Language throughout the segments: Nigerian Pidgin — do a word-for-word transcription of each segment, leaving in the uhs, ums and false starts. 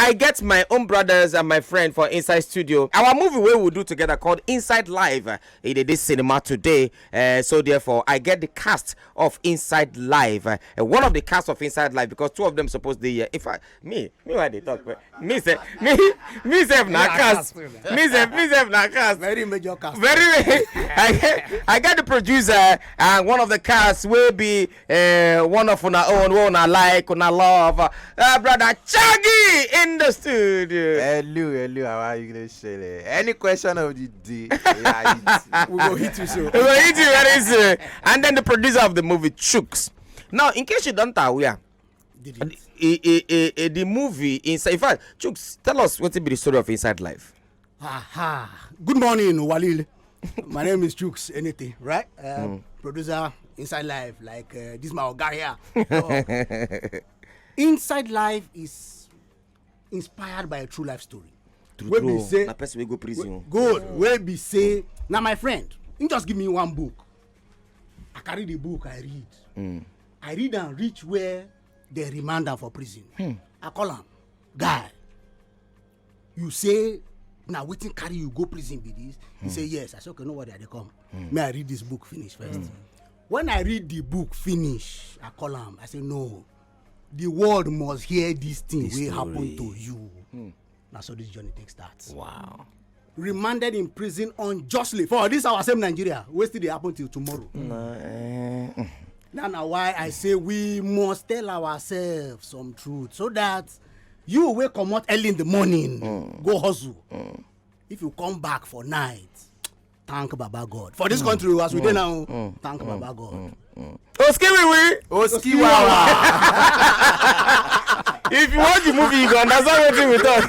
I get my own brothers and my friend for inside studio. Our movie wey we do together called Inside Life, uh, e dey dey cinema today. Uh, so therefore, I get the cast of Inside Life. Uh, uh, one of the cast of Inside Life, because two of them suppose dey here. In fact, me, me why dey talk? Well, me sef, me, me sef na cast. Me sef, me sef na cast. Very major cast. Very. I get, I get the producer and one of the cast wey be uh, one of una own, wey una like, una love. Uh, brother Chaggy in the studio. Hello, hello, how are you? Any question of the day? Yeah, we go hit you so. We go hit you very soon. And then the producer of the movie, Chuks. Now, in case you don't aware, the, the, the, the movie inside. In fact, Chuks, tell us what be the story of Inside Life. Aha. Good morning, Walil. My name is Chuks Anything, right? Uh, mm. Producer Inside Life, like uh, this my guy here. So, Inside Life is inspired by a true life story. True, wey true. Be say, na person wey go prison. Good. Wey be say, na my friend. He just give me one book. I carry the book, I read. Mm. I read and reach where they remand am for prison. Hmm. I call am, guy. You say na wetin carry you go prison be this? He say yes. I say okay, no worry, I dey come. May I read this book finish first. When I read the book finish, I call am. I say no, the world must hear this thing wey happen to you. Na so this journey take start. Wow. Remanded in prison unjustly for this our same Nigeria wey still dey happen till tomorrow. Na, eh, mm. That na why I say we must tell ourselves some truth so that you wey comot early in the morning go hustle. If you come back for night, thank Baba God. For this country, as we dey now, thank Baba God. Oskiwiwi. Oskiwawa. If you watch the movie, you go understand what we talk.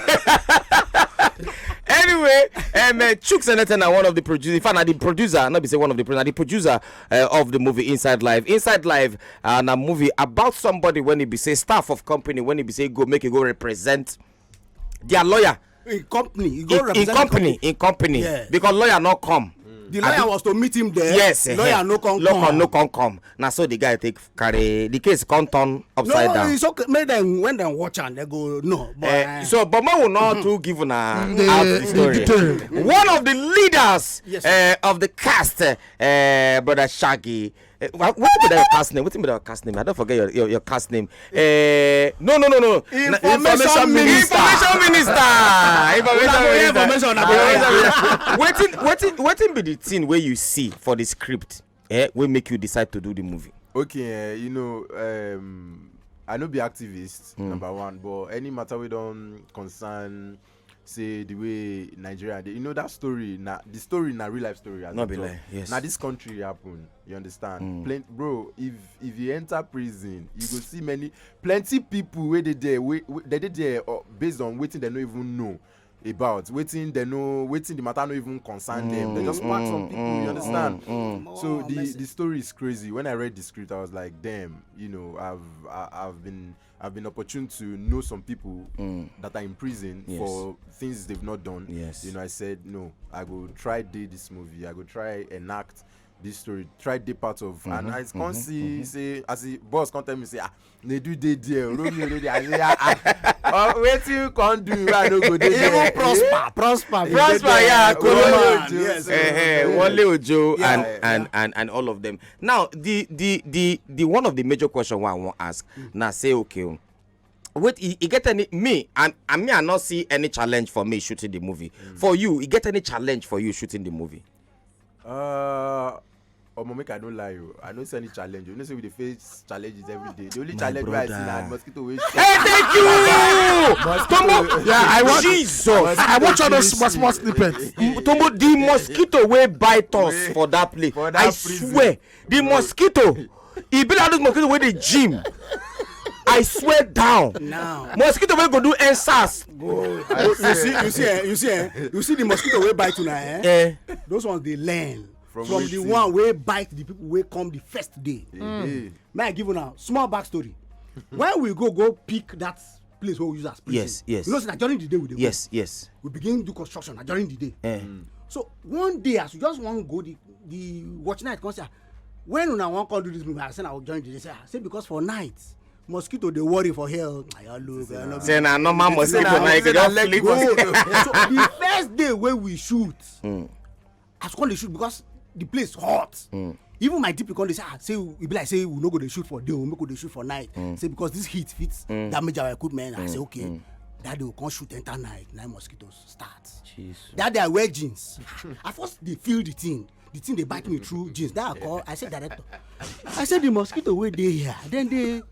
Anyway, um, uh, Chuks Enete na one of the producers. In fact, na the producer, not be say one of the pro-, na the producer uh, of the movie Inside Life. Inside Life, uh, na movie about somebody when he be say staff of company, when he be say go make e go represent their lawyer. In company, you go in, in represent company, company. In company. Yeah. Because lawyer no come. The lawyer was to meet him there. Yes, lawyer no come, no come, no come, come. Na so the guy take carry the case, come turn upside down. No, it's okay. Make them, when they watch and they go, no. But, eh, uh, so, but man will not to give una out the story. One of the leaders, yes, uh, of the cast, uh, brother Shaggy. Uh, wha-, what be that your cast name? What be that your cast name? I don't forget your, your, your cast name. Uh, no, no, no, no. Information minister. Information minister. Information minister. Wetin, wetin, wetin be the thing where you see for the script, eh, will make you decide to do the movie? Okay, eh, you know, um, I no be activist, number one, but any matter we don't concern, say the way Nigeria, dey, you know that story, na the story, na real life story. As no be lie, yes. Now this country happen, you understand? Plain, bro, if, if you enter prison, you go see many, plenty people where they there, where, where they dey there uh, based on wetin they no even know about, wetin they know, wetin the matter no even concern them. They just pack some people, you understand? So the, the story is crazy. When I read the script, I was like, damn, you know, I've, I, I've been, I've been opportune to know some people that are in prison for things they've not done. Yes. You know, I said, no, I go try do this movie. I go try enact this story, try the part of, and I can't see, say, as the boss can't tell me, say, ah, they do dey there, Romeo dey there. I say, ah, ah. Oh, wetin you can do? I no go dey there. Even Prosper, Prosper, Prosper, yeah, Kolo man, yes. Eh, eh, Wole Ojo and, and, and, and all of them. Now, the, the, the, the one of the major question why I want ask, now say, okay, oh, wait, e, e get any, me, and, and me, I not see any challenge for me shooting the movie. For you, e get any challenge for you shooting the movie? Uh, Omo, make I no lie you. I no see any challenge. You know say we dey face challenges every day. The only challenge wey I see na mosquito wey. Hey, thank you. Tombo, yeah, I want Jesus. I watch all those small, small snippets. Tombo, the mosquito wey bite us for that place. I swear, the mosquito. E be like those mosquito wey dey gym. I swear down. Now. Mosquito wey go do ensars. Good. You see, you see, eh, you see, eh, you see the mosquito wey bite una, eh? Eh. Those ones dey learn from the one wey bite the people wey come the first day. May I give una small backstory. When we go, go pick that place wey we use as prison. Yes, yes. You know say na during the day we dey go. Yes, yes. We begin do construction na during the day. Eh. So one day, as we just wan go, the, the watch night come say, ah, when una wan come do this movie? I say na during the day. Say, ah, say because for night, Mosquito dey worry for here. I look, I no Say na normal mosquito na e go just flit. So the first day wey we shoot, as we come dey shoot because the place hot. Even my D P come dey say, ah, say e be like say we no go dey shoot for day o, make we dey shoot for night. Say because this heat fit damage our equipment. I say okay. That day we come shoot enter night, na mosquitoes start. That day I wear jeans. I first dey feel the thing. The thing dey bite me through jeans. That I call, I say, director, I say the mosquito wey dey here, then they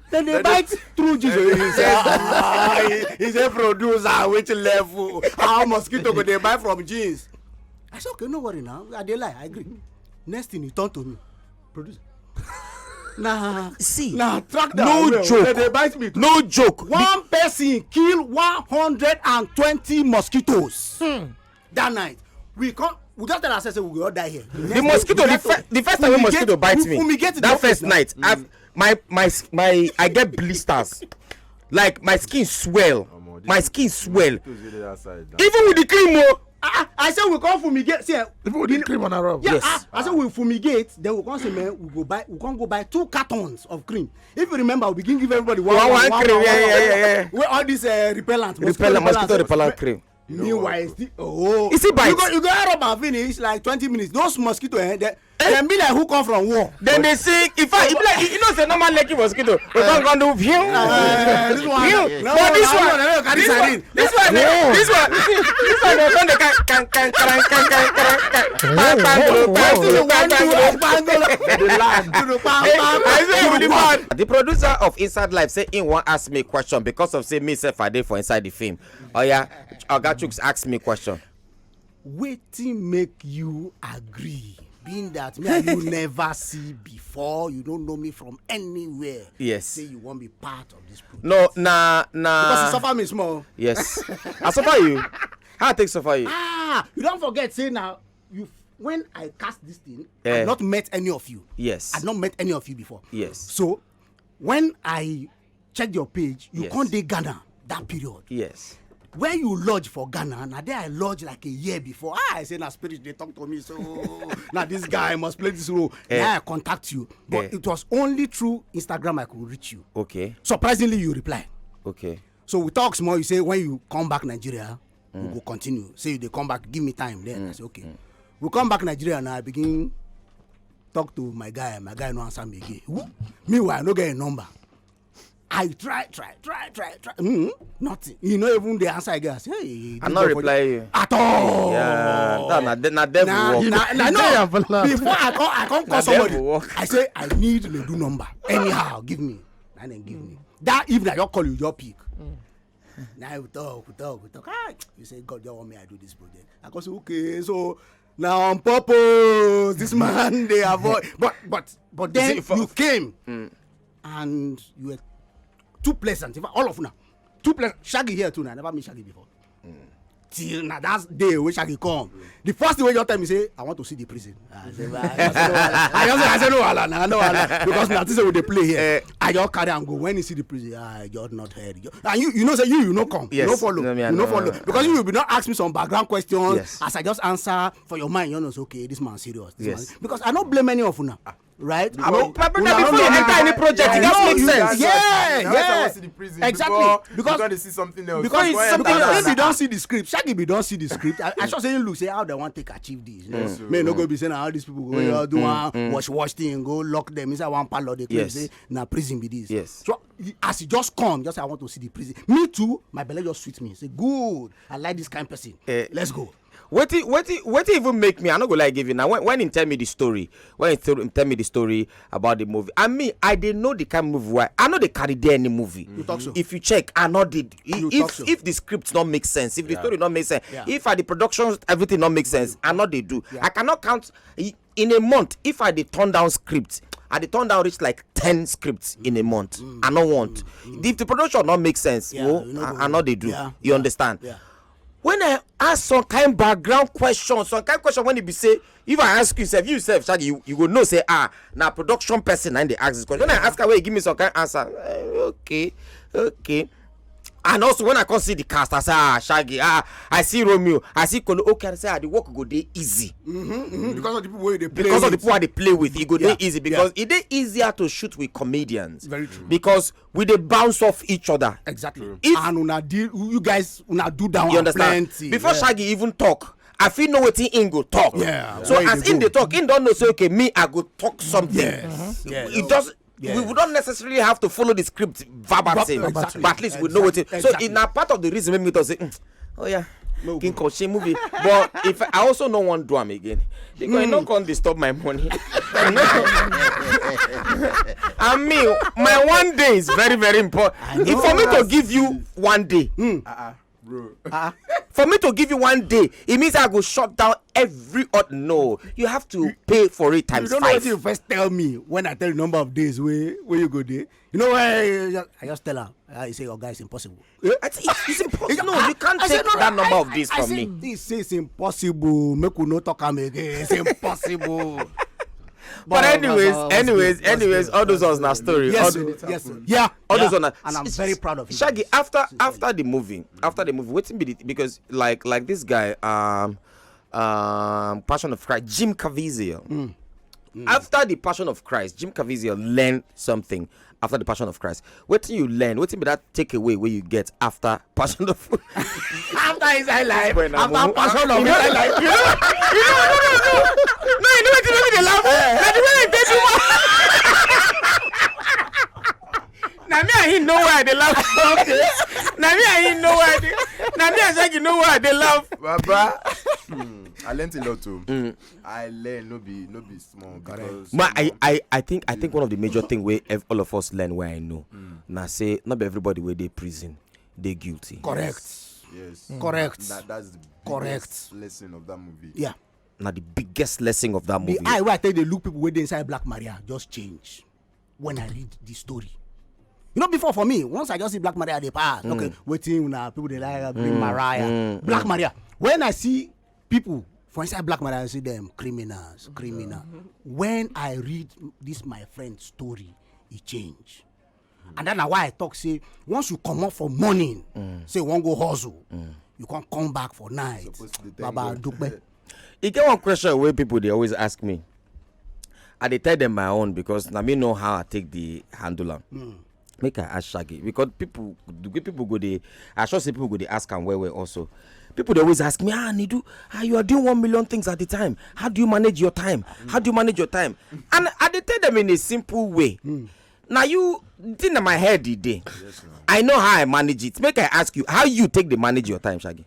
then they bite through jeans. He say, ah, he, he say, producer, which level? How mosquito go dey bite from jeans? I say, okay, no worry now. I dey lie, I agree. Next thing he turn to me, producer. Nah, see, nah, track that no well. Joke. They, they bite me. No joke. One person kill one hundred and twenty mosquitoes. That night, we come, we just tell ourselves say we go all die here. The mosquito, the, fir- the first time wey mosquito bite me, that first night, I, my my my I get blisters, like my skin swell, my skin swell. Even with the cream o. Ah, I say we come fumigate. See, eh, even with the cream on our rub. Yes. Ah, I say we fumigate, then we come say, man, we go buy, we come go buy two cartons of cream. If you remember, we begin give everybody one, one, one, one, one, yeah, yeah, yeah. Where all this uh, repellent, mosquito repellent, mosquito repellent cream. Meanwhile, still, oh, you see bite. You go, you go rub and finish like twenty minutes. Those mosquito, eh, they, they be like who come from war. Then they say, in fact, e be like, you know, say normal lucky mosquito. We come come do view. This one, no, but this one, this one, this one, this one, this one, they come dey can can can can can can can can. The producer of Inside Life say he wan ask me question because of say me sef I dey for inside the film. Oya, Oga Chuks ask me question. Wetin make you agree, being that me and you never see before, you don't know me from anywhere? Yes. Say you wan be part of this project. No, na na. Because you suffer me small. Yes. I suffer you. How I take suffer you? Ah, you don't forget say now you, when I cast this thing, I not met any of you. Yes. I not met any of you before. Yes. So when I check your page, you can't dey Ghana that period. Yes. Where you lodge for Ghana, na there I lodge like a year before. Ah, I say na spirit dey talk to me, so na this guy must play this role. Now I contact you, but it was only through Instagram I could reach you. Okay. Surprisingly, you reply. Okay. So we talk small. You say when you come back Nigeria, we go continue. Say you dey come back, give me time. Then I say okay. We come back Nigeria now. I begin talk to my guy. My guy no answer me again. Meanwhile, I no get a number. I try, try, try, try, try. Mm-hmm. Nothing. You know, even the answer again. I say, hey, I not reply you at all. Yeah, that na, na devil work. Na, na, no. Before I come, I come call somebody. I say I need the do number. Anyhow, give me. And then give me. That evening, I just call you, your pick. Now we talk, we talk, we talk. Ah, you say God just want me I do this project. I go say okay, so now on purpose this man they avoid. But but but then you came and you were too pleasant. In fact, all of una too pleasant. Shaggy here too. Now I never meet Shaggy before. Till na that day wey Shaggy come, the first thing wey you tell me say I want to see the prison. I say, "Well, I just, I just, I say no wahala na, no wahala," because na this wey dey play here. I just carry am go. When you see the prison, I just not heard. And you, you know say you, you no come, you no follow, you no follow, because you be not ask me some background questions. As I just answer for your mind, you know say okay, this man serious. This man, because I no blame any of una. Right? Because my brother, before you enter any project, it just makes sense. Yeah, yeah. Exactly. Because, because if you don't see the script, Shaggy be don't see the script. I, I sure say you look say how they want to achieve this. You know? May no go be saying how these people go do one wash wash thing, go lock them inside one parlor. They claim say na prison be this. Yes. So as he just come, just say I want to see the prison. Me too. My belly just sweet me. Say good. I like this kind of person. Let's go. Wetin wetin wetin even make me, I no go lie give you now, when, when him tell me the story, when him tell, him tell me the story about the movie, I mean, I dey know the kind of movie why I no dey carry there any movie. You talk so. If you check, I no did. If if the script not make sense, if the story not make sense, if at the production everything not make sense, I no dey do. I cannot count in a month. If I dey turn down script, I dey turn down reach like ten scripts in a month. I no want. If the production not make sense, oh, I no dey do. You understand? When I ask some kind background question, some kind question when e be say, if I ask you sef, you sef, Shaggy, you, you go know say, ah, na production person na dey ask this question. When I ask her, wey you give me some kind answer, eh, okay, okay. And also, when I come see the cast, I say, "Ah, Shaggy, ah, I see Romeo, I see Kolo." Okay, I say, "Ah, the work go dey easy." Mm-hmm, mm-hmm, because of the people wey dey play Because of the with. People I dey play with, e go dey Yeah, easy yeah. Because e dey easier to shoot with comedians. Very true. Because we dey bounce off each other. Exactly. If- And una deal, you guys una do that one. You understand? Plenty. Before Yeah. Shaggy even talk, I fit know wetin im go talk. Yeah, So where as they im go. dey talk, im don know say, "Okay, me, I go talk something." Yes, yes. It does. Yeah. We, we don't necessarily have to follow the script verbatim, Exactly. but at least we know wetin. So Exactly. In a part of the reason, make me talk say, "Mm, oh yeah, No King go. Koshi movie." But if I also no wan do am again, because e no come disturb my money. And me, my one day is very, very important. If for me to give you one day, Uh-uh, bro. for me to give you one day, it means I go shut down every odd. No, you have to pay for it You times don't know five. What you first tell me when I tell you number of days where where you go there. You know why I just, I just tell her. I say, "Your guy is impossible." I think it's, it's impossible. No, you can't I take said, "No, that I- number I- of days I from said, me. He say it's impossible. Make we no talk am again. It's impossible." But anyways, was anyways, good, was anyways, good. All those ones na story. Yes, All sir, the- yes, sir. Yeah, all yeah. those ones. And I'm very proud of you. Shaggy, Guys. after after the movie, after the movie, wetin be the, because like like this guy, um, um, Passion of Christ, Jim Caviezel. Mm. After the Passion of Christ, Jim Caviezel learned something. After the Passion of Christ, wetin you learn? Wetin be that takeaway wey you get after Passion of? After Inside Life, When I'm after home. Passion of Inside Life. No, you know wetin make me dey laugh? Na the way they take do am. Na me and him know why I dey laugh. Okay. Na me and him know why I dey. Na me and Shaggy know why I dey laugh. Baba, hmm, I learned a lot too. I learned no be no be small because Ma, I, I, I think I think one of the major thing wey ev- all of us learn, where I know, na say not be everybody wey dey prison dey guilty. Correct. Yes. Correct. That, that's the Correct. Biggest lesson of that movie. Yeah. Na the biggest lesson of that movie. The eye where I tell you, they look people wey dey inside Black Maria just change when I read the story. You know, before for me, once I just see Black Maria, they pass. Okay, waiting una people they like Green Maria, Black Maria. When I see people for inside Black Maria, I see them criminals, criminal. When I read this my friend story, it change. And that's why I talk say once you come up for morning, say one go hustle, you can't come back for night. Suppose to dey thank Baba God. Dupe. E get one question wey people dey always ask me. I dey tell them my own because na me know how I take the handle am. Make I ask Shaggy because people, the way people go dey, I sure say people go dey ask am well well also. People dey always ask me, "Ah, Nidu, ah, you are doing one million things at the time. How do you manage your time? How do you manage your time?" And I dey tell them in a simple way. Now you think in my head e dey. I know how I manage it. Make I ask you, how you take dey manage your time, Shaggy?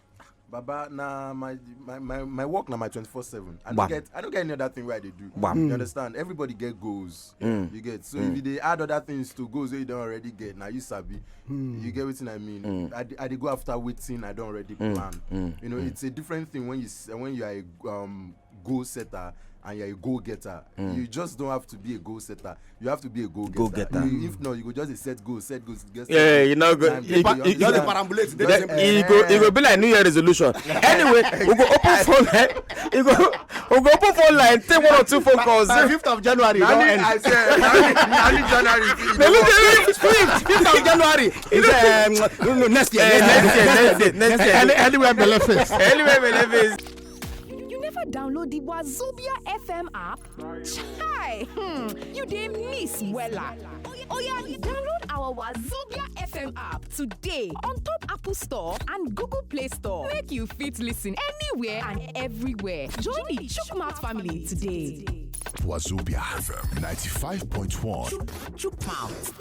Baba, na my my my, my work na my twenty-four seven. I Bam. Don't get I don't get any other thing where I dey do. Bam. You understand? Everybody get goals. You get, so if you dey add other things to goals wey you don already get, now you sabi. You get wetin I mean? I dey- I dey go after wetin I don already plan. You know, it's a different thing when you s- when you are a um goal setter and you're a goal getter. You just don't have to be a goal setter. You have to be a goal getter. Goal getter. You- If not, you go just dey set goals, set goals, get Yeah, you know, go, Time you, go you, Just the you, parambulate. that- you go, you go be like New Year resolution. Anyway, we go open phone line. You go, we go open phone line. Take one or two phone calls. By fifth of January, Na don't me, end. I say, na me, na me January. They look at me. Fifth, fifth of January. It's, um, no, no, next year. Eh, Next next year. year, next year, next year. Any- Anywhere belle face. Anyway, my name is You never download the Wazobia F M app? Chai! Hmm, you dey miss wella. Oya, download our Wazobia F M app today on top Apple Store and Google Play Store. Make you fit listen anywhere and everywhere. Join the Chukmat family today. Wazobia F M ninety-five point one. Chukmouth.